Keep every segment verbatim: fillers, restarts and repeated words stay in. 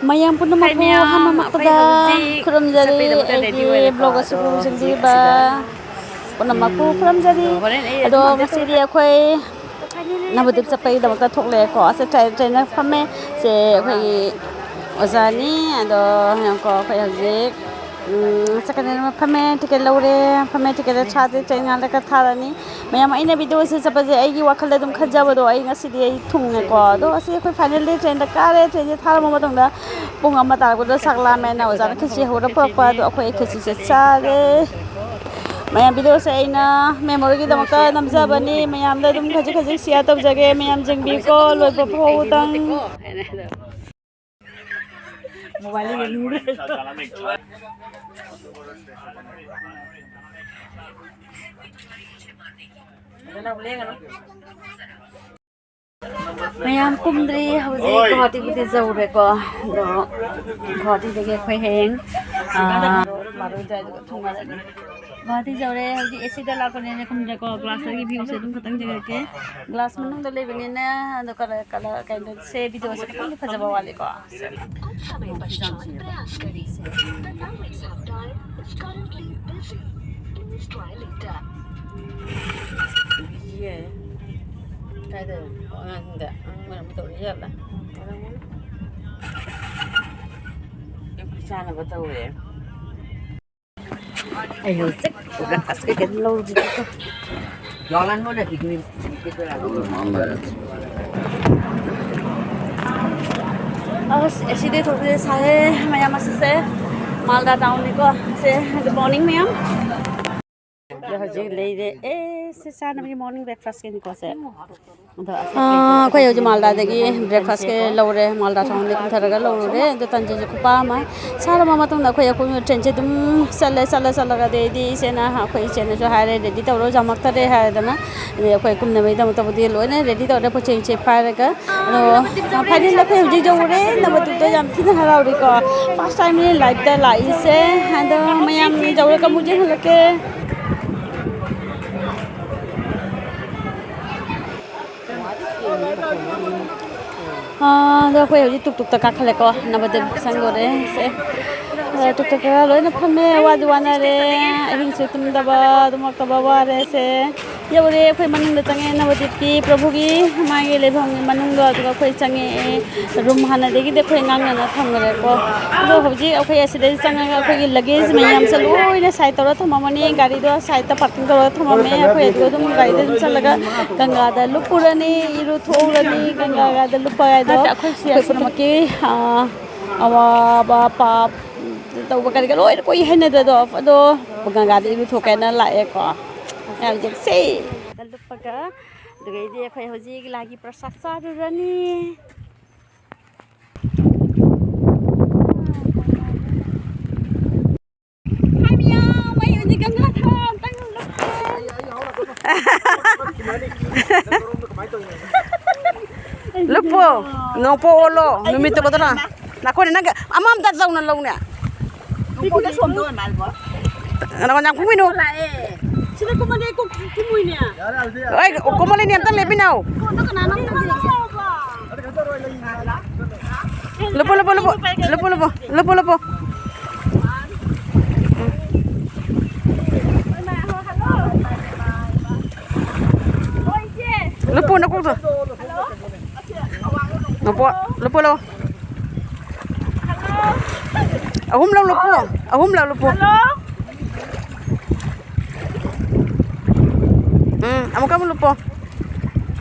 ꯃꯌꯥꯝ ꯄꯨꯝꯅꯃꯛꯄꯨ ꯃꯌꯥꯝ, ꯑꯍꯥꯟꯕꯃꯛꯇꯗ ꯑꯩꯈꯣꯏ ꯍꯧꯖꯤꯛ ꯈꯨꯔꯨꯝꯖꯔꯤ꯫ ꯆꯠꯄꯩꯗꯃꯛꯇ ready ꯑꯩꯒꯤ ꯑꯣꯏꯔꯦꯀꯣ꯫ Vlog ꯑꯁꯤ ꯑꯗꯣ ꯄꯨꯔꯨꯝꯁꯤꯟꯕꯤꯕ ꯍꯧꯖꯤꯛ ꯄꯨꯝꯅꯃꯛꯄꯨ ꯈꯨꯔꯨꯝꯖꯔꯤ꯫ ꯑꯗꯣ ꯍꯣꯔꯦꯟ ꯑꯩ ꯑꯗꯣ ꯑꯗꯨꯝ ꯉꯁꯤꯗꯤ ꯑꯩꯈꯣꯏ ꯅꯕꯣꯗꯤꯞ ꯆꯠꯄꯒꯤꯗꯃꯛꯇ ꯊꯣꯛꯂꯛꯑꯦꯀꯣ꯫ ꯑꯁ, train, train ꯐꯝꯃꯦ꯫ ꯁꯦ ꯑꯩꯈꯣꯏꯒꯤ ꯑꯣꯖꯥꯅꯤ꯫ ꯑꯗꯣ ꯌꯦꯡꯉꯨꯀꯣ, ꯑꯩꯈꯣꯏ ꯍꯧꯖꯤꯛ, ꯎꯝ, second hand ꯐꯝꯃꯦ꯫ Ticket ꯂꯧꯔꯦ꯫ ꯐꯝꯃꯦ, ticket ꯁꯥꯗꯦ꯫ Train ꯉꯥꯏꯍꯥꯛ ꯂꯩꯔꯒ ꯊꯥꯔꯅꯤ꯫ ꯃꯌꯥꯝ, ꯑꯩꯅ video ꯁꯦ ꯆꯠꯄꯁꯦ ꯑꯩꯒꯤ ꯋꯥꯈꯜꯗ ꯑꯗꯨꯝ ꯈꯟꯖꯕꯗꯣ, ꯑꯩ ꯉꯁꯤꯗꯤ ꯑꯩ ꯊꯨꯡꯉꯦꯀꯣ꯫ ꯑꯗꯣ ꯑꯁꯤ ꯑꯩꯈꯣꯏ finally train ꯗ ꯀꯥꯔꯦ꯫ Train ꯁꯦ ꯊꯥꯔꯝꯃ ꯃꯇꯨꯡꯗ ꯄꯨꯡ ꯑꯃ ꯇꯥꯔꯛꯄꯗ ꯆꯥꯛ ꯂꯥꯝꯃꯦꯅ ꯑꯣꯖꯥꯅ ꯈꯦꯆꯤ ꯍꯧꯔ ꯄꯨꯔꯛꯄ꯫ ꯑꯗꯣ ꯑꯩꯈꯣꯏ ꯈꯦꯆꯤꯁꯦ ꯆꯥꯔꯦ꯫ ꯃꯌꯥꯝ, video ꯁꯦ ꯑꯩꯅ memory ꯒꯤꯗꯃꯛꯇ ꯅꯝꯖꯕꯅꯤ꯫ ꯃꯌꯥꯝꯗ ꯑꯗꯨꯝ ꯈꯖꯤꯛ ꯈꯖꯤꯛ share ꯇꯧꯖꯒꯦ꯫ ꯃꯌꯥꯝ ꯌꯦꯡꯕꯤꯌꯨꯀꯣ, ꯂꯣꯏꯕ ꯐꯥꯎꯕꯗꯪ꯫ ꯃꯌꯥꯝ ꯀꯨꯝꯗ꯭ꯔꯤ, ꯍꯧꯖꯤꯛ ꯒꯨꯍꯥꯇꯤꯕꯨꯗꯤ ꯌꯧꯔꯦꯀꯣ꯫ ꯑꯗꯣ ꯒꯨꯍꯥꯇꯤꯗꯒꯤ ꯑꯩꯈꯣꯏ ꯍꯌꯦꯡ, ꯑꯥ, ꯕꯥꯔꯣ ꯑꯗꯨꯋꯥꯏꯗ ꯊꯨꯡꯉꯔꯅꯤ꯫ ꯒꯨꯍꯥꯇꯤ ꯌꯧꯔꯦ꯫ ꯍꯧꯖꯤꯛ AC ꯗ ꯂꯥꯛꯄꯅꯤꯅ ꯀꯨꯝꯗ꯭ꯔꯦꯀꯣ꯫ Glass ꯇꯒꯤ view ꯁꯦ ꯑꯗꯨꯝ ꯈꯇꯪ ꯌꯦꯡꯉꯛꯀꯦ꯫ Glass ꯃꯅꯨꯡꯗ ꯂꯩꯕꯅꯤꯅ ꯑꯗꯣ colour, colour, ꯀꯩꯅꯣꯁꯦ, video ꯁꯦ ꯈꯤꯇꯪꯗꯤ ꯐꯖꯕ ꯋꯥꯠꯂꯤꯀꯣ꯫ ꯀꯥꯏꯗ ꯑꯉꯥꯡꯁꯤꯡꯗ ꯑꯉꯥꯡ ꯃꯔꯝ ꯇꯧꯔꯤ ꯌꯥꯝꯅ꯫ ꯆꯥꯅꯕ ꯇꯧꯔꯦ꯫ ꯑꯩ ꯍꯧꯖꯤꯛ breakfast ꯀꯩꯀꯩ ꯂꯧꯔꯨꯒꯦ꯫ ꯑꯁ, AC ꯗꯩ ꯊꯣꯛꯄꯁꯦ ꯁꯥꯏꯌꯦ꯫ ꯃꯌꯥꯝ, ꯑꯁꯤꯁꯦ ꯃꯥꯜꯗꯥ town ꯅꯤꯀꯣ꯫ ꯁꯦ, good morning ꯃꯌꯥꯝ꯫ ꯑꯗꯣ ꯍꯧꯖꯤꯛ ꯂꯩꯔꯦ꯫ ꯑꯦ, ꯁꯤ ꯆꯥꯅꯕꯒꯤ morning breakfast ꯀꯤꯅꯤꯀꯣ ꯁꯦ꯫ ꯑꯗꯣ ꯑꯁꯤ ꯑꯥ, ꯑꯩꯈꯣꯏ ꯍꯧꯖꯤꯛ ꯃꯥꯜꯗꯥꯗꯒꯤ breakfast ꯀꯤ ꯂꯧꯔꯦ꯫ ꯃꯥꯜꯗꯥ town ꯗꯒꯤ ꯀꯨꯝꯊꯔꯒ ꯂꯧꯔꯨꯔꯦ꯫ ꯑꯗꯣ ꯇꯟꯁꯤꯁꯨ ꯈꯨꯄꯥ ꯑꯃ꯫ ꯁꯥꯔꯕ ꯃꯇꯨꯡꯗ ꯑꯩꯈꯣꯏ, ꯑꯩꯈꯣꯏ train ꯁꯦ ꯑꯗꯨꯝ ꯆꯠꯂꯦ, ꯆꯠꯂꯦ, ꯆꯠꯂꯒ ꯑꯗꯩꯗꯤ ꯏꯆꯦꯅ, ꯑꯩꯈꯣꯏ ꯏꯆꯦꯅꯁꯨ ꯍꯥꯏꯔꯦ, "Ready ꯇꯧꯔꯣ, ꯌꯥꯝꯃꯛꯇꯔꯦ" ꯍꯥꯏꯗꯅ꯫ ꯑꯗꯩ ꯑꯩꯈꯣꯏ ꯀꯨꯝꯅꯕꯒꯤꯗꯃꯛꯇꯕꯨꯗꯤ ꯂꯣꯏꯅ ready ꯇꯧꯔꯦ, ꯄꯣꯠ ꯆꯩꯁꯦ ꯄꯥꯏꯔꯒ꯫ ꯑꯗꯣ finally ꯑꯩꯈꯣꯏ ꯍꯧꯖꯤꯛ ꯌꯧꯔꯦ꯫ ꯅꯕꯣꯗꯤꯞꯇ ꯌꯥꯝ ꯊꯤꯅ ꯍꯔꯥꯎꯔꯤꯀꯣ꯫ First time ꯅꯤ life ꯇ ꯂꯥꯛꯏꯁꯦ꯫ ꯑꯗꯣ ꯃꯌꯥꯝ ꯌꯧꯔꯒ ꯑꯃꯨꯛ ꯌꯦꯡꯍꯜꯂꯛꯀꯦ꯫ ꯑꯥ, ꯑꯗꯣ ꯑꯩꯈꯣꯏ ꯍꯧꯖꯤꯛ ꯇꯨꯛ ꯇꯨꯛꯇ ꯀꯥꯈꯠꯂꯦꯀꯣ, ꯅꯕꯗꯤꯞ ꯆꯪꯗꯣꯔꯦ ꯁꯦ꯫ ꯑꯥ, ꯇꯨꯛ ꯇꯨꯛꯇ ꯂꯣꯏꯅ ꯐꯝꯃꯦ, ꯋꯥꯗꯤ ꯋꯥꯅꯔꯦ, ꯑꯍꯤꯡꯁꯨ ꯇꯨꯝꯗꯕ, ꯑꯗꯨꯃꯛꯇꯕ ꯋꯥꯔꯦ ꯁꯦ꯫ ꯌꯧꯔꯦ, ꯑꯩꯈꯣꯏ ꯃꯅꯨꯡꯗ ꯆꯪꯉꯦ, ꯅꯕꯗꯤꯞꯀꯤ ꯄ꯭ꯔꯚꯨꯒꯤ ꯃꯥꯒꯤ ꯂꯩꯐꯝꯒꯤ ꯃꯅꯨꯡꯗꯣ, ꯑꯗꯨꯒ ꯑꯩꯈꯣꯏ ꯆꯪꯉꯛꯑꯦ꯫ ꯔꯨꯝ ꯍꯥꯟꯅꯗꯒꯤꯗꯤ ꯑꯩꯈꯣꯏ ꯉꯥꯡꯅꯅ ꯊꯝꯈ꯭ꯔꯦꯀꯣ꯫ ꯑꯗꯣ ꯍꯧꯖꯤꯛ ꯑꯩꯈꯣꯏ ꯑꯁꯤꯗꯩ ꯆꯪꯉꯒ ꯑꯩꯈꯣꯏꯒꯤ ꯂꯒꯦꯖ ꯃꯌꯥꯝꯁꯦ ꯂꯣꯏꯅ ꯁꯥꯏꯠ ꯇꯧꯔ ꯊꯝꯃꯝꯃꯅꯤ, ꯒꯥꯔꯤꯗꯣ ꯁꯥꯏꯠꯇ ꯄꯥꯔꯀꯤꯡ ꯇꯧꯔꯒ ꯊꯝꯃꯝꯃꯦ꯫ ꯑꯩꯈꯣꯏ ꯑꯗꯨꯒ ꯑꯗꯨꯝ ꯒꯥꯔꯤꯗ ꯑꯗꯨꯝ ꯆꯠꯂꯒ ꯒꯪꯒꯥꯗ ꯂꯨꯞꯄꯨꯔꯅꯤ, ꯏꯔꯨꯊꯣꯛꯎꯔꯅꯤ, ꯒꯪꯒꯥꯒꯗ ꯂꯨꯞꯄ ꯍꯥꯏꯗꯣ ꯑꯩꯈꯣꯏ ꯄꯨꯝꯅꯃꯛꯀꯤ, ꯑꯥ, ꯑꯋꯥꯕ, ꯄꯥꯞ ꯇꯧꯕ ꯀꯔꯤ ꯀꯔꯥ ꯂꯣꯏꯅ ꯀꯣꯏ ꯍꯩꯅꯗꯗꯣ ꯑꯗꯣ ꯒꯪꯒꯥꯗ ꯏꯔꯨꯊꯣꯛꯀꯦꯅ ꯂꯥꯛꯑꯦꯀꯣ꯫ ꯌꯥꯝ ꯌꯦꯡꯁꯤ꯫ ꯂꯨꯞꯄꯒ ꯑꯗꯨꯒꯩꯗꯤ ꯑꯩꯈꯣꯏ ꯍꯧꯖꯤꯛ ꯂꯥꯏꯒꯤ ꯄ꯭ꯔꯁꯥꯗ ꯆꯥꯔꯨꯔꯅꯤ꯫ ꯍꯥꯏ ꯃꯌꯥꯝ, ꯑꯩ ꯍꯧꯖꯤꯛ ꯒꯪꯒꯥ ꯊꯥ ꯑꯝꯇꯪ ꯂꯨꯞꯀꯦ꯫ ꯂꯨꯞꯄꯣ, ꯅꯣꯡꯄꯣꯛ ꯑꯣꯜꯂꯣ, ꯅꯨꯃꯤꯠꯇꯣ ꯀꯗꯧꯔ? ꯅꯈꯣꯏꯅ ꯅꯪ ꯑꯃ ꯑꯝꯇ ꯇꯧꯅ ꯂꯧꯅꯦ꯫ ꯅꯣꯡꯄꯣꯛꯇ ꯁꯣꯝꯗ ꯑꯣꯏ ꯃꯥꯜꯂꯦꯀꯣ꯫ ꯅꯪ ꯌꯥꯝ ꯀꯨꯝꯃꯤꯅꯨ꯫ ꯂꯥꯛꯑꯦ꯫ ꯁꯤꯗ ꯀꯨꯝꯃꯗꯤ ꯑꯩ ꯀꯣꯛ ꯀꯨꯝꯃꯣꯏꯅꯦ꯫ ꯍꯣꯏ, ꯀꯨꯝꯃ ꯂꯩꯅꯤ, ꯑꯝꯇ ꯂꯦꯞꯄꯤꯅꯣ꯫ ꯐꯣꯟꯗꯣ ꯀꯅꯥꯅꯣ ꯑꯝꯇ ꯌꯦꯡꯒꯦ꯫ ꯂꯨꯞꯄꯣ, ꯂꯨꯞꯄꯣ, ꯂꯨꯞꯄꯣ, ꯂꯨꯞꯄꯣ, ꯂꯨꯞꯄꯣ, ꯂꯨꯞꯄꯣ, ꯂꯨꯞꯄꯣ꯫ ꯂꯨꯞꯄꯣ, ꯅꯀꯣꯛꯇꯣ꯫ ꯂꯨꯞꯄꯣ, ꯂꯨꯞꯄꯣ, ꯂꯨꯞꯄꯣ꯫ ꯑꯍꯨꯝꯂꯛ ꯂꯨꯞꯄꯣ, ꯑꯍꯨꯝꯂꯛ ꯂꯨꯞꯄꯣ꯫ ꯎꯝ, ꯑꯃꯨꯛꯀ ꯑꯃꯨꯛ ꯂꯨꯞꯄꯣ꯫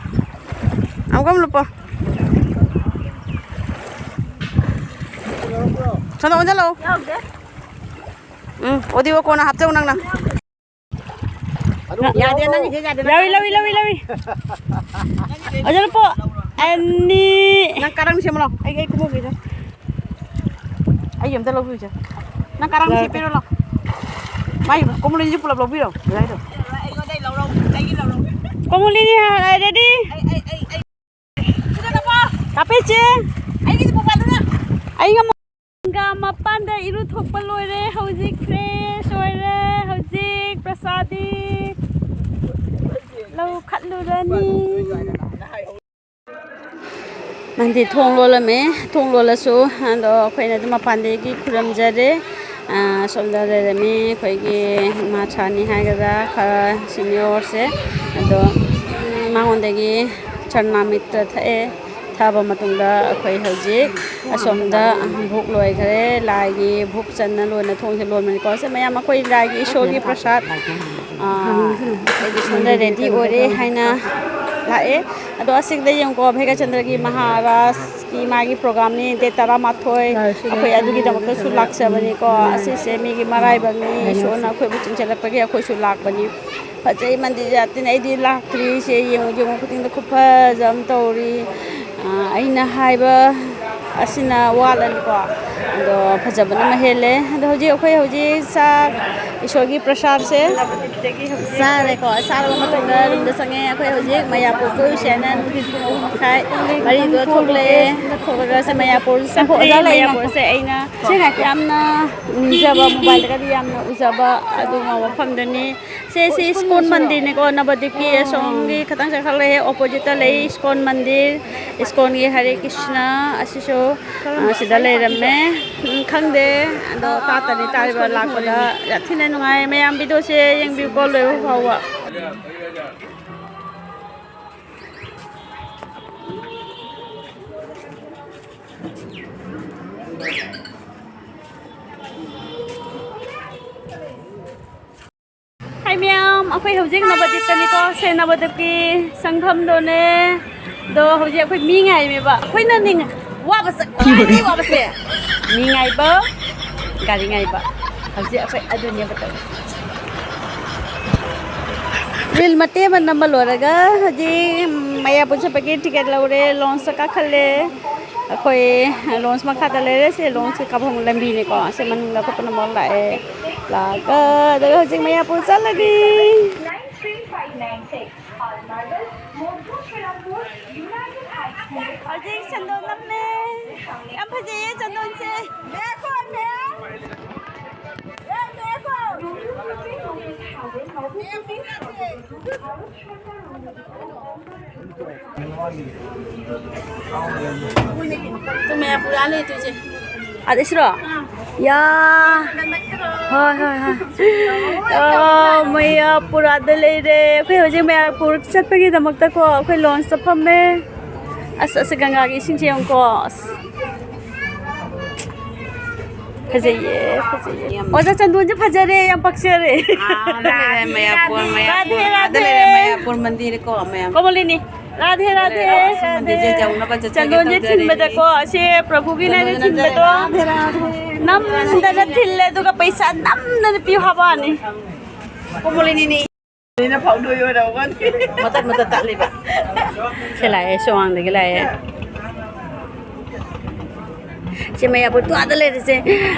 ꯑꯃꯨꯛꯀ ꯑꯃꯨꯛ ꯂꯨꯞꯄꯣ꯫ ꯁꯣꯝꯗ ꯑꯣꯟꯁꯤꯜꯂꯛꯑꯣ꯫ ꯎꯝ, ꯑꯣꯗꯤꯑꯣ ꯀꯣꯟꯅ ꯍꯥꯞꯆꯧ ꯅꯪꯅ꯫ ꯌꯥꯗꯦ, ꯅꯪꯒꯤꯁꯦ ꯌꯥꯗꯦ, ꯅꯪ ꯂꯧꯏ, ꯂꯧꯏ, ꯂꯧꯏ, ꯂꯧꯏ꯫ ꯑꯣꯖꯥ ꯂꯨꯄꯣ, ꯑꯅꯤ꯫ ꯅꯪ ꯀꯔꯝ ꯁꯦꯝꯃꯨ ꯂꯥꯎ꯫ ꯑꯩ, ꯑꯩ ꯀꯨꯝꯃꯧꯒꯦ, ꯁꯦ꯫ ꯑꯩ ꯑꯝꯇ ꯂꯧꯕꯤꯌꯨꯁꯦ꯫ ꯅꯪ ꯀꯔꯝ ꯂꯧꯔꯦ꯫ ꯁꯦꯝꯕꯤꯔꯣ ꯂꯥꯎ꯫ ꯃꯥꯏ ꯀꯣꯃꯣꯂꯤꯁꯤ ꯄꯨꯂꯞ ꯂꯧꯕꯤꯔꯣ, ꯑꯣꯖꯥ ꯒꯤꯗꯣ꯫ ꯀꯣꯃꯣꯂꯤꯅꯤ ꯍꯥꯏ, ꯔꯦꯗꯤ? ꯀꯥꯞꯄꯤꯁꯦ꯫ ꯑꯩ ꯉꯝꯃꯣ꯫ ꯒꯪꯒꯥ ꯃꯄꯥꯟꯗ ꯏꯔꯨꯊꯣꯛꯄ ꯂꯣꯏꯔꯦ꯫ ꯍꯧꯖꯤꯛ ꯐ꯭ꯔꯦꯁ ꯑꯣꯏꯔꯦ꯫ ꯍꯧꯖꯤꯛ ꯄ꯭ꯔꯁꯥꯗꯤ ꯂꯧꯈꯠꯂꯨꯔꯅꯤ꯫ ꯃꯟꯗꯤꯔ ꯊꯣꯡ ꯂꯣꯜꯂꯝꯃꯦ꯫ ꯊꯣꯡ ꯂꯣꯜꯂꯁꯨ ꯑꯗꯣ ꯑꯩꯈꯣꯏꯅ ꯑꯗꯨꯝ ꯃꯄꯥꯟꯗꯒꯤ ꯈꯨꯔꯨꯝꯖꯔꯦ꯫ ꯑ, ꯁꯣꯝꯗ ꯂꯩꯔꯝꯃꯤ ꯑꯩꯈꯣꯏꯒꯤ ꯏꯃꯥ ꯁꯥꯅꯤ ꯍꯥꯏꯒꯗ꯭ꯔꯥ, ꯈꯔ ꯁꯤꯅꯤꯌꯣꯔꯁꯦ꯫ ꯑꯗꯣ, ꯎꯝ, ꯃꯉꯣꯟꯗꯒꯤ ꯆꯔꯅꯥꯃꯤꯠꯇ ꯊꯛꯑꯦ꯫ ꯊꯛꯑꯕ ꯃꯇꯨꯡꯗ ꯑꯩꯈꯣꯏ ꯍꯧꯖꯤꯛ ꯑꯁꯣꯝꯗ ꯚꯣꯛ ꯂꯣꯏꯈꯔꯦ꯫ ꯂꯥꯏꯒꯤ ꯚꯣꯛ ꯆꯟꯅ ꯂꯣꯟꯅ ꯊꯣꯡꯁꯦ ꯂꯣꯟꯕꯅꯤꯀꯣ꯫ ꯁꯦ ꯃꯌꯥꯝ ꯑꯩꯈꯣꯏ ꯂꯥꯏꯒꯤ ꯏꯁꯣꯔꯒꯤ ꯄ꯭ꯔꯁꯥꯗ, ꯑ, ꯑꯩꯒꯤ ꯁꯣꯝꯗ ꯔꯦꯗꯤ ꯑꯣꯏꯔꯦ ꯍꯥꯏꯅ ꯂꯥꯛꯑꯦ꯫ ꯑꯗꯣ ꯑꯁꯤꯗ ꯌꯦꯡꯉꯨꯀꯣ, ꯚꯩꯒ꯭ꯌꯆꯟꯗ꯭ꯔꯒꯤ ꯃꯍꯥꯔꯥꯖꯀꯤ ꯃꯥꯒꯤ ꯄ꯭ꯔꯣꯒꯥꯝꯅꯤ, ꯗꯦꯠ ꯇꯔꯥꯃꯥꯊꯣꯏ꯫ ꯑꯩꯈꯣꯏ ꯑꯗꯨꯒꯤꯗꯃꯛꯇꯁꯨ ꯂꯥꯛꯆꯕꯅꯤꯀꯣ꯫ ꯑꯁꯤꯁꯦ ꯃꯤꯒꯤ ꯃꯔꯥꯏꯕꯛꯅꯤ, ꯏꯁꯣꯔꯅ ꯑꯩꯈꯣꯏꯕꯨ ꯆꯤꯡꯁꯤꯜꯂꯛꯄꯒꯤ ꯑꯩꯈꯣꯏꯁꯨ ꯂꯥꯛꯄꯅꯤ꯫ ꯐꯖꯩ ꯃꯟꯗꯤꯔ ꯖꯥꯠꯇꯤꯅ, ꯑꯩꯗꯤ ꯂꯥꯛꯇ꯭ꯔꯤ꯫ ꯁꯦ ꯌꯦꯡꯉꯨ, ꯌꯦꯡꯉꯨ ꯈꯨꯗꯤꯡꯗ ꯈꯨꯐꯖ ꯑꯃ ꯇꯧꯔꯤ꯫ ꯑ, ꯑꯩꯅ ꯍꯥꯏꯕ ꯑꯁꯤꯅ ꯋꯥꯠꯂꯅꯤꯀꯣ꯫ ꯑꯗꯣ ꯐꯖꯕꯅ ꯑꯃ ꯍꯦꯜꯂꯦ꯫ ꯑꯗꯣ ꯍꯧꯖꯤꯛ ꯑꯩꯈꯣꯏ ꯍꯧꯖꯤꯛ ꯆꯥꯛ, ꯏꯁꯣꯔꯒꯤ ꯄ꯭ꯔꯁꯥꯗꯁꯦ ꯆꯥꯔꯦꯀꯣ꯫ ꯆꯥꯔꯕ ꯃꯇꯨꯡꯗ ꯔꯨꯝꯗ ꯆꯪꯉꯦ꯫ ꯑꯩꯈꯣꯏ ꯍꯧꯖꯤꯛ ꯃꯌꯥꯄꯨꯔ ꯀꯣꯏꯔꯨꯁꯦ ꯍꯥꯏꯅ ꯅꯨꯡꯊꯤꯜ ꯄꯨꯡ ꯑꯍꯨꯝ ꯃꯈꯥꯏ ꯃꯔꯤꯗꯣ ꯊꯣꯛꯂꯛꯑꯦ꯫ ꯊꯣꯛꯂꯒ ꯁꯦ ꯃꯌꯥꯄꯨꯔ ꯆꯠꯈ꯭ꯔꯦ꯫ ꯃꯌꯥꯄꯨꯔꯁꯦ ꯑꯩꯅ ꯌꯥꯝꯅ ꯅꯤꯡꯖꯕ, ꯃꯣꯕꯥꯏꯜꯗꯒꯗꯤ ꯌꯥꯝꯅ ꯎꯖꯕ ꯑꯗꯨꯒꯨꯝꯕ ꯃꯐꯝꯗꯨꯅꯤ꯫ ꯁꯦ, ꯁꯤ ꯏꯁꯀꯣꯟ ꯃꯟꯗꯤꯔꯅꯤꯀꯣ, ꯅꯕꯗꯤꯞꯀꯤ ꯑꯁꯣꯝꯒꯤ ꯈꯤꯇꯪ ꯆꯠꯈꯠꯂꯛꯑꯦ, ꯑꯣꯄꯣꯖꯤꯠꯇ ꯂꯩ ꯏꯁꯀꯣꯟ ꯃꯟꯗꯤꯔ, ꯏꯁꯀꯣꯟꯒꯤ ꯍꯔꯦ ꯀ꯭ꯔꯤꯁꯅ ꯑꯁꯤꯁꯨ, ꯑ, ꯁꯤꯗ ꯂꯩꯔꯝꯃꯦ꯫ ꯎꯝ, ꯈꯪꯗꯦ, ꯑꯗꯣ ꯇꯥꯇꯅꯤ ꯇꯥꯔꯤꯕ ꯂꯥꯛꯄꯗ ꯌꯥꯝ ꯊꯤꯅ ꯅꯨꯡꯉꯥꯏ꯫ ꯃꯌꯥꯝ ꯚꯤꯗꯤꯑꯣꯁꯦ ꯌꯦꯡꯕꯤꯌꯨꯀꯣ ꯂꯣꯏꯕ ꯐꯥꯎꯕ꯫ ꯍꯥꯏ ꯃꯌꯥꯝ, ꯑꯩꯈꯣꯏ ꯍꯧꯖꯤꯛ ꯅꯕꯗꯤꯞꯇꯅꯤꯀꯣ, ꯁꯦ ꯅꯕꯗꯤꯞꯀꯤ ꯁꯪꯐꯝꯗꯣꯅꯦ꯫ ꯑꯗꯣ ꯍꯧꯖꯤꯛ ꯑꯩꯈꯣꯏ ꯃꯤ ꯉꯥꯏꯔꯤꯃꯦꯕ꯫ ꯑꯩꯈꯣꯏꯅ ꯅꯤꯡ-, ꯋꯥꯕꯁꯦ, ꯈ꯭ꯋꯥꯏꯗꯒꯤ ꯋꯥꯕꯁꯦ ꯃꯤ ꯉꯥꯏꯕ, ꯒꯥꯔꯤ ꯉꯥꯏꯕ꯫ ꯍꯧꯖꯤꯛ ꯑꯩꯈꯣꯏ ꯑꯗꯨꯅꯦꯕ ꯇꯧꯔꯤꯁꯦ꯫ ꯔꯤꯜ ꯃꯇꯦꯛ ꯑꯃ ꯅꯝꯕ ꯂꯣꯏꯔꯒ ꯍꯧꯖꯤꯛ ꯃꯌꯥꯄꯨꯔ ꯆꯠꯄꯒꯤ ꯇꯤꯀꯦꯠ ꯂꯧꯔꯦ, ꯂꯣꯟꯁꯇ ꯀꯥꯈꯠꯂꯦ꯫ ꯑꯩꯈꯣꯏ ꯂꯣꯟꯁ ꯃꯈꯥꯗ ꯂꯩꯔꯦ꯫ ꯁꯦ ꯂꯣꯟꯁꯀꯤ ꯀꯥꯐꯝ ꯂꯝꯕꯤꯅꯤꯀꯣ꯫ ꯁꯦ ꯃꯅꯨꯡꯗ ꯑꯩꯈꯣꯏ ꯄꯨꯝꯅꯃꯛ ꯂꯥꯛꯑꯦ꯫ ꯂꯥꯛꯑꯒ ꯑꯗꯨꯒ ꯍꯧꯖꯤꯛ ꯃꯌꯥꯄꯨꯔ ꯆꯠꯂꯅꯤ꯫ ꯍꯧꯖꯤꯛ ꯆꯟꯗꯣꯟ ꯅꯝꯃꯦ꯫ ꯌꯥꯝ ꯐꯖꯩꯌꯦ ꯆꯟꯗꯣꯟꯁꯦ꯫ तुम्हें पूरा ले तुझे। ꯑꯗ ꯁꯤꯔꯣ? ꯑꯥ꯫ ꯌꯥ꯫ ꯍꯣꯏ, ꯍꯣꯏ, ꯍꯣꯏ꯫ ꯑꯥ, ꯃꯌꯥꯄꯨꯔꯥꯗ ꯂꯩꯔꯦ꯫ ꯑꯩꯈꯣꯏ ꯍꯧꯖꯤꯛ ꯃꯌꯥꯄꯨꯔ ꯆꯠꯄꯒꯤꯗꯃꯛꯇꯀꯣ, ꯑꯩꯈꯣꯏ ꯂꯣꯟꯁꯇ ꯐꯝꯃꯦ꯫ ꯑꯁ, ꯑꯁ, ꯒꯪꯒꯥꯒꯤ ꯏꯁꯤꯡꯁꯦ ꯌꯦꯡꯉꯨꯀꯣ꯫ ꯑꯁ꯫ ꯐꯖꯩꯌꯦ, ꯐꯖꯩꯌꯦ꯫ ꯑꯣꯖꯥ ꯆꯟꯗꯣꯟꯁꯦ ꯐꯖꯔꯦ, ꯌꯥꯝ ꯄꯛꯆꯔꯦ꯫ ꯑꯥ, ꯂꯩꯔꯦ, ꯃꯌꯥꯄꯨꯔ, ꯃꯌꯥꯄꯨꯔ꯫ ꯔꯥꯙꯦ, ꯑꯥꯗ ꯔꯥꯙꯦ꯫ ꯂꯩꯔꯦ, ꯃꯌꯥꯄꯨꯔ ꯃꯟꯗꯤꯔꯀꯣ, ꯃꯌꯥꯝ꯫ ꯀꯣꯃꯣꯂꯤꯅꯤ꯫ ꯔꯥꯙꯦ, ꯔꯥꯙꯦ꯫ ꯂꯩꯔꯦ, ꯑꯁ, ꯃꯟꯗꯤꯔꯁꯦ ꯌꯧꯅꯕ ꯆꯠꯆꯒꯦ ꯆꯟꯗꯣꯟꯁꯦ ꯇꯧꯖꯔꯤ꯫ ꯊꯤꯟꯕꯗꯀꯣ, ꯑꯁꯦ ꯄ꯭ꯔꯚꯨꯒꯤꯅ ꯑꯩꯅ ꯆꯟꯗꯣꯟꯁꯦ ꯊꯤꯟꯕꯗꯣ꯫ ꯔꯥꯙꯦ, ꯔꯥꯙꯦ꯫ ꯅꯝꯗꯅ ꯊꯤꯜꯂꯦ, ꯑꯗꯨꯒ ꯄꯩꯁꯥ ꯅꯝꯗꯅ ꯄꯤꯌꯨ ꯍꯥꯏꯕ ꯋꯥꯅꯤ꯫ ꯀꯣꯃꯣꯂꯤꯅꯤꯅꯤ꯫ ꯑꯩꯅ ꯐꯥꯎꯗꯣꯏ ꯑꯣꯏꯔꯝꯒꯅꯤ꯫ ꯃꯇꯠ ꯃꯇꯠ ꯇꯠꯂꯤꯕ꯫ ꯁꯤ ꯂꯥꯛꯑꯦ, ꯁꯨꯋꯥꯡꯗꯒꯤ ꯂꯥꯛꯑꯦ꯫ ꯁꯤ ꯃꯌꯥꯄꯨꯔ ꯇꯨ ꯑꯥꯗ ꯂꯩꯔꯤꯁꯦ꯫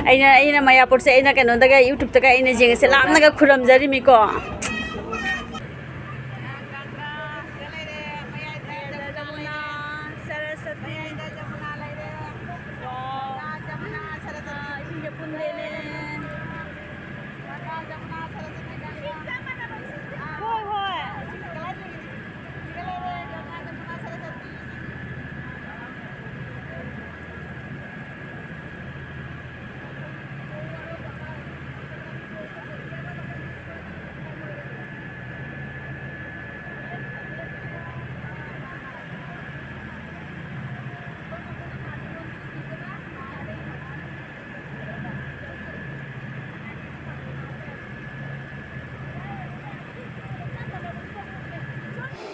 ꯑꯩꯅ, ꯑꯩꯅ ꯃꯌꯥꯄꯨꯔꯁꯦ ꯑꯩꯅ ꯀꯩꯅꯣꯗꯒ, YouTubeꯇꯒ ꯑꯩꯅ ꯌꯦꯡꯉꯁꯦ ꯂꯥꯞꯅꯒ ꯈꯨꯔꯝꯖꯔꯤꯃꯤꯀꯣ꯫ ꯁꯔꯁꯋꯇꯤ꯫ ꯏꯁꯤꯡꯁꯦ ꯄꯨꯟꯗꯦꯅꯦ꯫ ꯍꯣꯏ, ꯍꯣꯏ꯫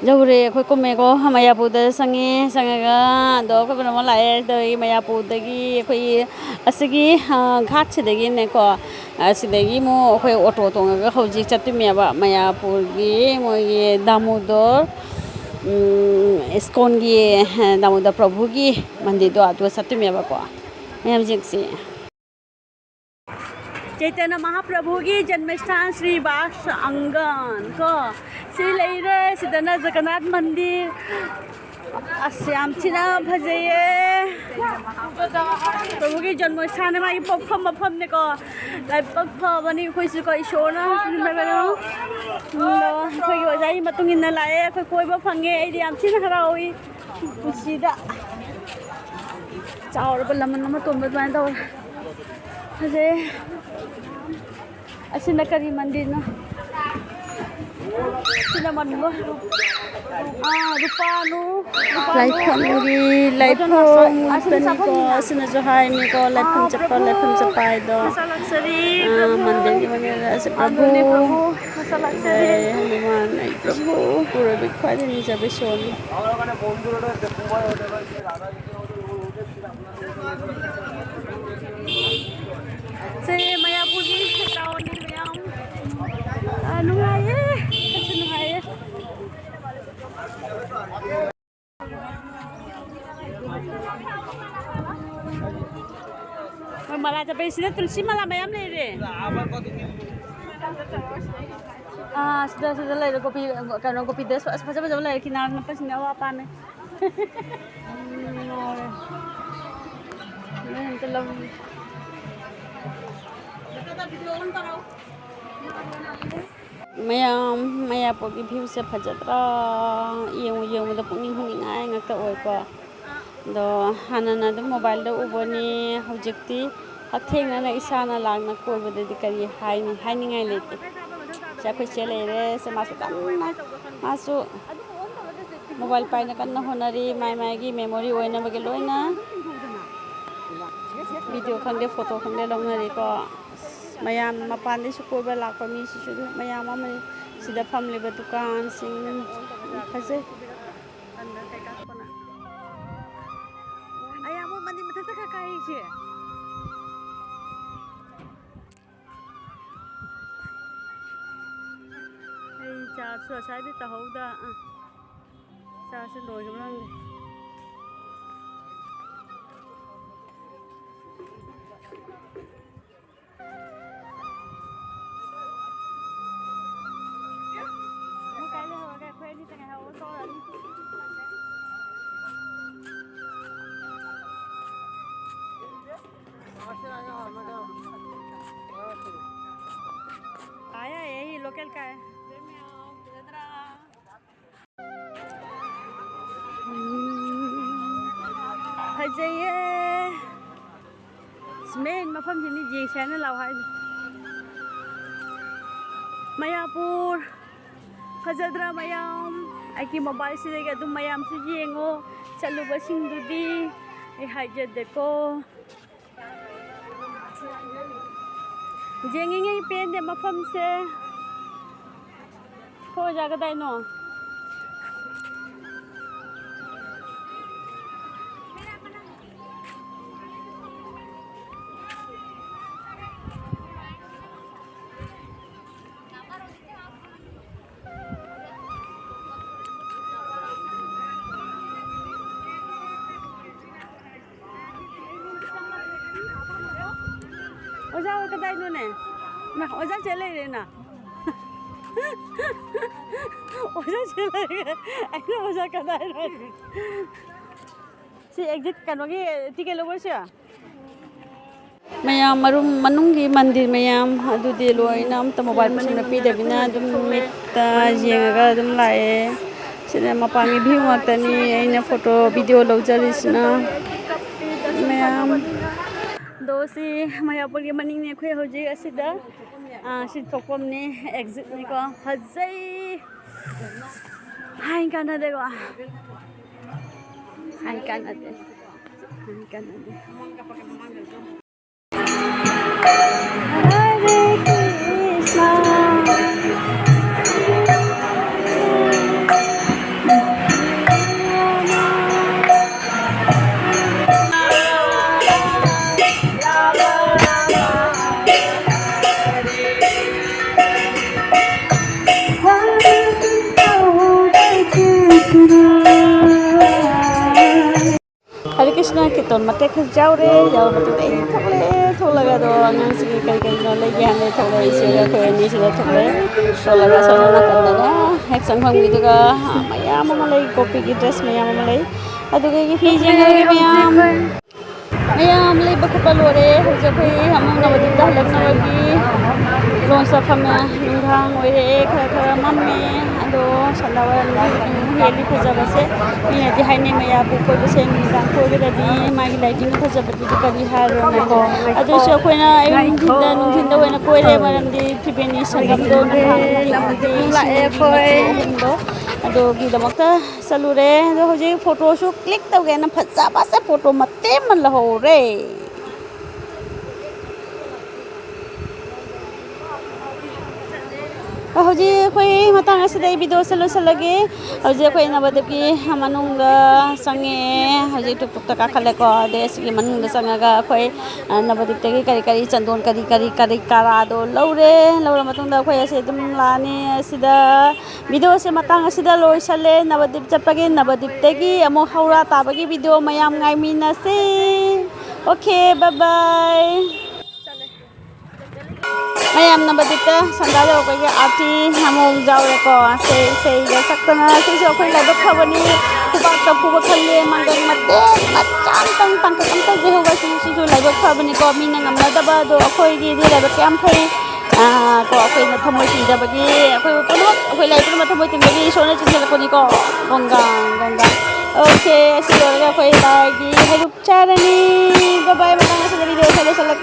ꯌꯧꯔꯦ, ꯑꯩꯈꯣꯏ ꯀꯨꯝꯃꯦꯀꯣ, ꯃꯌꯥꯄꯨꯔꯗ ꯆꯪꯉꯦ, ꯆꯪꯉꯒ ꯑꯗꯣ ꯑꯩꯈꯣꯏ ꯀꯩꯅꯣꯝꯃ ꯂꯥꯛꯑꯦ, ꯑꯗꯒꯤ ꯃꯌꯥꯄꯨꯔꯗꯒꯤ ꯑꯩꯈꯣꯏꯒꯤ ꯑꯁꯤꯒꯤ, ꯑ, ꯘꯥꯠꯁꯤꯗꯒꯤꯅꯦꯀꯣ, ꯑꯁꯤꯗꯒꯤ ꯑꯃꯨꯛ ꯑꯩꯈꯣꯏ ꯑꯣꯇꯣ ꯇꯣꯡꯉꯒ ꯍꯧꯖꯤꯛ ꯆꯠꯇꯣꯏꯅꯦꯕ ꯃꯌꯥꯄꯨꯔꯒꯤ ꯃꯣꯏꯒꯤ ꯗꯥꯃꯣꯗꯣꯔ, ꯎꯝ, ꯏꯁꯀꯣꯟꯒꯤ, ꯑ, ꯗꯥꯃꯣꯗꯣꯔ ꯄ꯭ꯔꯚꯨꯒꯤ ꯃꯟꯗꯤꯔꯗꯣ ꯑꯗꯨ ꯆꯠꯇꯣꯏꯅꯦꯕꯀꯣ꯫ ꯃꯌꯥꯝ ꯌꯦꯡꯁꯤ꯫ ꯆꯩꯇꯟꯌ ꯃꯍꯥꯄ꯭ꯔꯚꯨꯒꯤ ꯖꯟꯃꯁꯊꯥꯟ ꯁ꯭ꯔꯤ ꯕꯥꯁ ꯑꯪꯒꯟ ꯀꯣ꯫ ꯁꯤ ꯂꯩꯔꯦ, ꯁꯤꯗꯅ ꯖꯒꯟꯅꯥꯊ ꯃꯟꯗꯤꯔ꯫ ꯑꯁ, ꯌꯥꯝ ꯊꯤꯅ ꯐꯖꯩꯌꯦ꯫ ꯄ꯭ꯔꯚꯨꯒꯤ ꯖꯟꯃ ꯁꯥꯅ ꯃꯥꯒꯤ ꯄꯣꯛꯐꯝ ꯃꯐꯝꯅꯦꯀꯣ꯫ ꯂꯥꯏꯕꯛ ꯐꯕꯅꯤ ꯑꯩꯈꯣꯏꯁꯨꯀꯣ, ꯏꯁꯣꯔꯅ ꯅꯨꯡꯁꯤꯕꯤꯕꯅ꯫ ꯑꯗꯣ ꯑꯩꯈꯣꯏꯒꯤ ꯑꯣꯖꯥꯒꯤ ꯃꯇꯨꯡ ꯏꯟꯅ ꯂꯥꯛꯑꯦ꯫ ꯑꯩꯈꯣꯏ ꯀꯣꯏꯕ ꯐꯪꯉꯦ꯫ ꯑꯩꯗꯤ ꯌꯥꯝ ꯊꯤꯅ ꯍꯔꯥꯎꯏ ꯄꯨꯟꯁꯤꯗ꯫ ꯆꯥꯎꯔꯕ ꯂꯃꯟ ꯑꯃ ꯇꯣꯟꯕ ꯑꯗꯨꯃꯥꯏꯅ ꯇꯧꯔꯦ꯫ ꯐꯖꯩ꯫ ꯑꯁꯤꯅ ꯀꯔꯤ ꯃꯟꯗꯤꯔꯅꯣ? ꯁꯤꯅ ꯃꯟꯕ꯫ ꯑꯥ, ꯔꯨꯄꯥꯅꯨ꯫ ꯔꯨꯄꯥꯅꯨ꯫ ꯂꯥꯏꯐꯝꯒꯤ ꯂꯥꯏꯐꯝ ꯑꯗꯨꯅ ꯑꯁꯤꯅ ꯉꯥꯛꯇꯅꯤꯀꯣ꯫ ꯆꯥꯐꯝꯅꯤꯅ꯫ ꯑꯁꯤꯅꯁꯨ ꯍꯥꯏꯅꯤꯀꯣ, ꯂꯥꯏꯐꯝ ꯑꯥ, ꯆꯠꯄ, ꯄ꯭ꯔꯚꯨ꯫ ꯂꯥꯏꯐꯝ ꯆꯠꯄ ꯍꯥꯏꯗꯣ꯫ ꯃꯁꯥ ꯂꯥꯛꯆꯔꯤ, ꯑꯥ, ꯄ꯭ꯔꯚꯨ꯫ ꯃꯟꯗꯤꯔꯒꯤ ꯃꯃꯤꯡ ꯑꯁꯤ ꯄ꯭ꯔꯚꯨ꯫ ꯑꯗꯨꯅꯤ, ꯄ꯭ꯔꯚꯨ꯫ ꯃꯁꯥ ꯂꯥꯛꯆꯔꯤ꯫ ꯖꯌ ꯍꯅꯨꯃꯥꯟ, ꯑꯩ ꯄ꯭ꯔꯚꯨ꯫ ꯄꯨꯔꯕꯤ ꯈ꯭ꯋꯥꯏꯗꯒꯤ ꯅꯤꯖꯕ ꯏꯁꯣꯔꯅꯤ꯫ ꯁꯦ ꯃꯌꯥꯄꯨꯔꯒꯤ ꯇꯥꯎꯟꯅꯤ ꯃꯌꯥꯝ꯫ ꯑꯥ, ꯅꯨꯡꯉꯥꯏꯌꯦ꯫ ꯑꯩꯁꯨ ꯅꯨꯡꯉꯥꯏꯌꯦ꯫ ꯍꯣꯏ, ꯃꯂꯥ ꯆꯠꯄꯩꯁꯤꯗ ꯇꯨꯜꯁꯤ ꯃꯂꯥ ꯃꯌꯥꯝ ꯂꯩꯔꯦ꯫ ꯑꯥ, ꯁꯤꯗ, ꯁꯤꯗ ꯂꯩꯔꯦ꯫ ꯀꯣꯐꯤ, ꯀꯩꯅꯣ, ꯀꯣꯐꯤ ꯗꯦꯁ ꯑꯁ ꯐꯖ ꯐꯖꯕ ꯂꯩꯔꯦ꯫ ꯀꯤꯅꯥꯔ ꯅꯛꯄꯁꯤꯡꯅ ꯑꯋꯥ ꯄꯥꯝꯃꯦ꯫ ꯎꯝ, ꯉꯥꯎꯔꯦ꯫ ꯂꯣꯏ ꯑꯝꯇ ꯂꯧꯒꯦ꯫ ꯃꯌꯥꯝ, ꯃꯌꯥꯄꯨꯔꯒꯤ ꯚ꯭ꯌꯨꯁꯦ ꯐꯖꯗ꯭ꯔꯥ? ꯌꯦꯡꯉꯨ, ꯌꯦꯡꯕꯗ ꯄꯨꯛꯅꯤꯡ ꯍꯨꯅꯤꯡꯉꯥꯏ ꯉꯥꯛꯇ ꯑꯣꯏꯀꯣ꯫ ꯑꯗꯣ ꯍꯥꯟꯅꯅ ꯑꯗꯨꯝ ꯃꯣꯕꯥꯏꯜꯗ ꯎꯕꯅꯤ, ꯍꯧꯖꯤꯛꯇꯤ ꯍꯛꯊꯦꯡꯅꯅ ꯏꯁꯥꯅ ꯂꯥꯛꯅ ꯀꯣꯏꯕꯗꯗꯤ ꯀꯔꯤ ꯍꯥꯏꯅꯤ? ꯍꯥꯏꯅꯤꯡꯉꯥꯏ ꯂꯩꯇꯦ꯫ ꯁꯦ ꯑꯩꯈꯣꯏ ꯆꯦ ꯂꯩꯔꯦ, ꯁꯦ ꯃꯥꯁꯨ ꯀꯟꯅ, ꯃꯥꯁꯨ ꯃꯣꯕꯥꯏꯜ ꯄꯥꯏꯅ ꯀꯟꯅ ꯍꯣꯠꯅꯔꯤ, ꯃꯥꯏ ꯃꯥꯏꯒꯤ ꯃꯦꯃꯣꯔꯤ ꯑꯣꯏꯅꯕꯒꯤ ꯂꯣꯏꯅ꯫ ꯚꯤꯗꯤꯑꯣ ꯈꯪꯗꯦ, ꯐꯣꯇꯣ ꯈꯪꯗꯦ ꯂꯧꯅꯔꯤꯀꯣ꯫ ꯑꯁ, ꯃꯌꯥꯝ ꯃꯄꯥꯟꯗꯒꯤꯁꯨ ꯀꯣꯏꯕ ꯂꯥꯛꯄ ꯃꯤꯁꯤꯁꯨ ꯑꯗꯨꯝ ꯃꯌꯥꯝ ꯑꯃꯅꯤ꯫ ꯁꯤꯗ ꯐꯝꯂꯤꯕ ꯗꯨꯀꯥꯟꯁꯤꯡ ꯐꯖꯩ꯫ ꯑꯩ ꯑꯃꯨꯛ ꯃꯅꯤꯡ ꯃꯊꯛꯇ ꯈꯔ ꯀꯥꯏꯁꯦ꯫ ꯑꯩ ꯆꯥꯔꯖꯁꯨ ꯉꯁꯥꯏꯗꯩ ꯇꯧꯍꯧꯗ꯫ ꯑꯥ, ꯆꯥꯔꯖꯁꯦ ꯂꯣꯏꯈ꯭ꯔꯕ꯭ꯔꯥ ꯈꯪꯗꯦ꯫ ꯃꯣꯏ ꯀꯥꯏ ꯂꯩꯍꯧꯔꯒꯦ? ꯑꯩꯈꯣꯏ ꯑꯅꯤꯇ ꯉꯥꯏꯍꯧꯔ ꯇꯧꯔꯅꯤ꯫ आया है, यही लोकल का है। ꯐꯖꯩꯌꯦ꯫ ꯃꯦꯟ ꯃꯐꯝꯁꯤꯅꯤ ꯌꯦꯡꯁꯦ ꯍꯥꯏꯅ ꯂꯥꯛꯑꯣ ꯍꯥꯏꯗꯣ꯫ ꯃꯌꯥꯄꯨꯔ ꯐꯖꯗ꯭ꯔꯥ ꯃꯌꯥꯝ? ꯑꯩꯒꯤ ꯃꯣꯕꯥꯏꯜꯁꯤꯗꯒꯤ ꯑꯗꯨꯝ ꯃꯌꯥꯝꯁꯨ ꯌꯦꯡꯉꯣ꯫ ꯆꯠꯂꯨꯕꯁꯤꯡꯗꯨꯗꯤ ꯑꯩ ꯍꯥꯏꯖꯗꯦꯀꯣ꯫ ꯌꯦꯡꯉꯤꯉꯩ ꯄꯦꯟꯗꯦ ꯃꯐꯝꯁꯦ꯫ ꯈꯣꯏ ꯑꯣꯖꯥ ꯀꯗꯥꯏꯅꯣ? ꯑꯣꯖꯥ ꯍꯣꯏ ꯀꯗꯥꯏꯅꯣꯅꯦ? ꯃꯥ, ꯑꯣꯖꯥ ꯆꯦ ꯂꯩꯔꯦꯅ꯫ ꯑꯣꯖꯥ ꯆꯦ ꯂꯩꯔꯦ꯫ ꯑꯩꯅ ꯑꯣꯖꯥ ꯀꯗꯥꯏꯅꯣ? ꯁꯤ ꯑꯦꯛꯖꯤꯠ ꯀꯩꯅꯣꯒꯤ ꯇꯤꯀꯦꯠ ꯂꯧꯕꯁꯦ? ꯃꯌꯥꯝ ꯃꯔꯨꯝ ꯃꯅꯨꯡꯒꯤ ꯃꯟꯗꯤꯔ ꯃꯌꯥꯝ ꯑꯗꯨꯗꯤ ꯂꯣꯏꯅ ꯑꯝꯇ ꯃꯣꯕꯥꯏꯜ ꯄꯁꯤꯟꯕ ꯄꯤꯗꯕꯤꯅ ꯑꯗꯨꯝ ꯃꯤꯠꯇ ꯌꯦꯡꯉꯒ ꯑꯗꯨꯝ ꯂꯥꯛꯑꯦ꯫ ꯁꯤꯅ ꯃꯄꯥꯟꯒꯤ ꯚ꯭ꯌꯨ ꯉꯥꯛꯇꯅꯤ ꯑꯩꯅ ꯐꯣꯇꯣ ꯚꯤꯗꯤꯑꯣ ꯂꯧꯖꯔꯤꯁꯤꯅ꯫ ꯃꯌꯥꯝ ꯑꯗꯣ ꯁꯤ ꯃꯌꯥꯄꯨꯔꯒꯤ ꯃꯅꯤꯡꯅꯤ ꯑꯩꯈꯣꯏ ꯍꯧꯖꯤꯛ ꯑꯁꯤꯗ꯫ ꯑꯥ, ꯁꯤ ꯊꯣꯛꯐꯝꯅꯤ, ꯑꯦꯛꯖꯤꯠꯅꯤꯀꯣ꯫ ꯐꯖꯩ꯫ ꯍꯥꯏ ꯀꯥꯟꯅꯗꯦꯀꯣ꯫ ꯍꯥꯏ ꯀꯥꯟꯅꯗꯦ꯫ ꯍꯥꯏ ꯀꯥꯟꯅꯗꯦ꯫ ꯍꯔꯦ ꯀ꯭ꯔꯤꯁꯅ ꯀꯤꯔꯇꯟ ꯃꯇꯦꯛ ꯈꯔ ꯌꯥꯎꯔꯦ꯫ ꯌꯥꯎꯔ ꯃꯇꯨꯡꯗ ꯑꯩ ꯊꯣꯛꯂꯛꯑꯦ꯫ ꯊꯣꯛꯂꯒ ꯑꯗꯣ ꯑꯉꯥꯡꯁꯤꯡꯒꯤ ꯀꯔꯤ ꯀꯔꯤꯅꯣ ꯂꯩꯒꯦ ꯍꯥꯏꯅ ꯊꯣꯛꯂꯛꯑꯦ꯫ ꯏꯆꯦꯒ ꯑꯩꯈꯣꯏ ꯑꯅꯤꯁꯤꯗ ꯊꯣꯛꯂꯛꯑꯦ꯫ ꯊꯣꯛꯂꯒ ꯁꯣꯝ ꯅꯥꯀꯟꯗꯅ ꯍꯦꯛ ꯆꯪꯐꯝꯒꯤꯗꯨꯒ ꯃꯌꯥꯝ ꯑꯃ ꯂꯩ, ꯀꯣꯄꯤꯒꯤ ꯗ꯭ꯔꯦꯁ ꯃꯌꯥꯝ ꯑꯃ ꯂꯩ꯫ ꯑꯗꯨꯒ ꯑꯩꯒꯤ ꯐꯤ ꯌꯦꯡꯉꯒꯦ ꯃꯌꯥꯝ꯫ ꯃꯌꯥꯝ ꯂꯩꯕ ꯈꯣꯠꯄ ꯂꯣꯏꯔꯦ꯫ ꯍꯧꯖꯤꯛ ꯑꯩꯈꯣꯏ ꯑꯃꯨꯛ ꯅꯕꯗꯤꯞꯇ ꯍꯜꯂꯛꯅꯕꯒꯤ ꯂꯣꯟꯁꯇ ꯐꯝꯃꯦ꯫ ꯅꯨꯡꯗꯥꯡ ꯑꯣꯏꯔꯛꯑꯦ, ꯈꯔ ꯈꯔ ꯃꯝꯃꯦ꯫ ꯑꯗꯣ ꯁꯟꯗꯥꯋꯥꯏꯔꯝꯗꯤ ꯑꯗꯨꯝ ꯍꯦꯜꯂꯤ ꯐꯖꯕꯁꯦ꯫ ꯃꯤꯅꯗꯤ ꯍꯥꯏꯅꯩ ꯃꯌꯥꯕꯨ ꯀꯣꯏꯕꯁꯦ ꯅꯨꯃꯤꯗꯥꯡ ꯀꯣꯏꯒꯗꯕꯅꯤ, ꯃꯥꯒꯤ ꯂꯥꯏꯇꯤꯡ ꯐꯖꯕꯗꯨꯗꯤ ꯀꯔꯤ ꯍꯥꯏꯔꯨꯔꯅꯤꯀꯣ꯫ ꯑꯗꯨꯁꯨ ꯑꯩꯈꯣꯏꯅ ꯑꯌꯨꯛ ꯅꯨꯡꯊꯤꯟꯗ, ꯅꯨꯡꯊꯤꯟꯗ ꯑꯣꯏꯅ ꯀꯣꯏꯔꯦ, ꯃꯔꯝꯗꯤ ꯇ꯭ꯔꯤꯕꯦꯅꯤ ꯁꯪꯒꯝꯗꯣ ꯅꯨꯡꯗꯥꯡ ꯅꯨꯡꯊꯤꯟꯗꯤ ꯏꯁꯤꯡ ꯃꯆꯨ ꯑꯍꯨꯝꯗꯣ ꯑꯗꯨꯒꯤꯗꯃꯛꯇ ꯆꯠꯂꯨꯔꯦ꯫ ꯑꯗꯣ ꯍꯧꯖꯤꯛ ꯐꯣꯇꯣꯁꯨ ꯀ꯭ꯂꯤꯛ ꯇꯧꯒꯦꯅ ꯐꯖꯕꯁꯦ ꯐꯣꯇꯣ ꯃꯇꯦꯛ ꯑꯃ ꯂꯧꯍꯧꯔꯦ꯫ ꯍꯧꯖꯤꯛ ꯑꯩꯈꯣꯏ ꯃꯇꯥꯡ ꯑꯁꯤꯗ ꯑꯩ ꯚꯤꯗꯤꯑꯣꯁꯦ ꯂꯣꯏꯁꯤꯜꯂꯒꯦ꯫ ꯍꯧꯖꯤꯛ ꯑꯩꯈꯣꯏ ꯅꯕꯗꯤꯞꯀꯤ ꯃꯅꯨꯡꯗ ꯆꯪꯉꯛꯑꯦ꯫ ꯍꯧꯖꯤꯛ ꯇꯨꯛ ꯇꯨꯛꯇ ꯀꯥꯈꯠꯂꯦꯀꯣ꯫ ꯑꯗꯩ ꯑꯁꯤꯒꯤ ꯃꯅꯨꯡꯗ ꯆꯪꯉꯒ ꯑꯩꯈꯣꯏ, ꯑ, ꯅꯕꯗꯤꯞꯇꯒꯤ ꯀꯔꯤ ꯀꯔꯤ ꯆꯟꯗꯣꯟ, ꯀꯔꯤ ꯀꯔꯤ, ꯀꯔꯤ ꯀꯔꯥꯗꯣ ꯂꯧꯔꯦ꯫ ꯂꯧꯔ ꯃꯇꯨꯡꯗ ꯑꯩꯈꯣꯏ ꯑꯁꯤ ꯑꯗꯨꯝ ꯂꯥꯛꯑꯅꯤ꯫ ꯑꯁꯤꯗ ꯚꯤꯗꯤꯑꯣꯁꯦ ꯃꯇꯥꯡ ꯑꯁꯤꯗ ꯂꯣꯏꯁꯜꯂꯦ꯫ ꯅꯕꯗꯤꯞ ꯆꯠꯄꯒꯤ, ꯅꯕꯗꯤꯞꯇꯒꯤ ꯑꯃꯨꯛ ꯍꯧꯔꯥ ꯇꯥꯕꯒꯤ ꯚꯤꯗꯤꯑꯣ ꯃꯌꯥꯝ ꯉꯥꯏꯃꯤꯟꯅꯁꯦ꯫ Okay, bye bye꯫ ꯃꯌꯥꯝ ꯅꯕꯗꯤꯞꯇ ꯁꯟꯗꯥ ꯌꯧꯔꯛꯄꯒꯤ ꯑꯥꯔꯇꯤ ꯑꯃꯨꯛ ꯌꯥꯎꯔꯦꯀꯣ꯫ ꯏꯁꯩ, ꯏꯁꯩꯒ ꯁꯛꯇꯅ ꯁꯤꯁꯨ ꯑꯩꯈꯣꯏ ꯂꯥꯏꯕꯛ ꯐꯕꯅꯤ꯫ ꯈꯨꯕꯥꯛꯇ ꯈꯨꯕ ꯈꯜꯂꯦ, ꯃꯥꯡꯒꯟ ꯃꯇꯦꯛ ꯃꯆꯥ ꯑꯃꯇꯪ ꯇꯥꯡꯀꯛ ꯑꯃꯇꯪ ꯂꯩꯍꯧꯕ ꯁꯤꯁꯤꯁꯨ ꯂꯥꯏꯕꯛ ꯐꯕꯅꯤꯀꯣ꯫ ꯃꯤꯅ ꯉꯝꯅꯗꯕ ꯑꯗꯣ ꯑꯩꯈꯣꯏꯒꯤꯗꯤ ꯂꯥꯏꯕꯛ ꯌꯥꯝ ꯐꯩ꯫ ꯑꯥ, ꯀꯣ, ꯑꯩꯈꯣꯏꯅ ꯊꯃꯣꯏ ꯆꯤꯡꯖꯕꯒꯤ, ꯑꯩꯈꯣꯏ ꯄꯨꯝꯅꯃꯛ, ꯑꯩꯈꯣꯏ ꯂꯥꯏ ꯄꯨꯝꯅꯃꯛ ꯊꯃꯣꯏ ꯆꯤꯡꯕꯒꯤ ꯏꯁꯣꯔꯅ ꯆꯤꯡꯁꯤꯜꯂꯛꯄꯅꯤꯀꯣ꯫ ꯒꯣꯡꯒꯥꯡ, ꯒꯣꯡꯒꯥꯡ꯫ Okay, ꯑꯁꯤ ꯂꯣꯏꯔꯒ ꯑꯩꯈꯣꯏ ꯂꯥꯏꯒꯤ ꯍꯩꯔꯨꯛ ꯆꯥꯔꯅꯤ꯫ Bye bye, ꯃꯇꯥꯡ ꯑꯁꯤꯗ ꯚꯤꯗꯤꯑꯣ ꯑꯁꯤ ꯂꯣꯏꯁꯤꯜꯂꯒꯦ꯫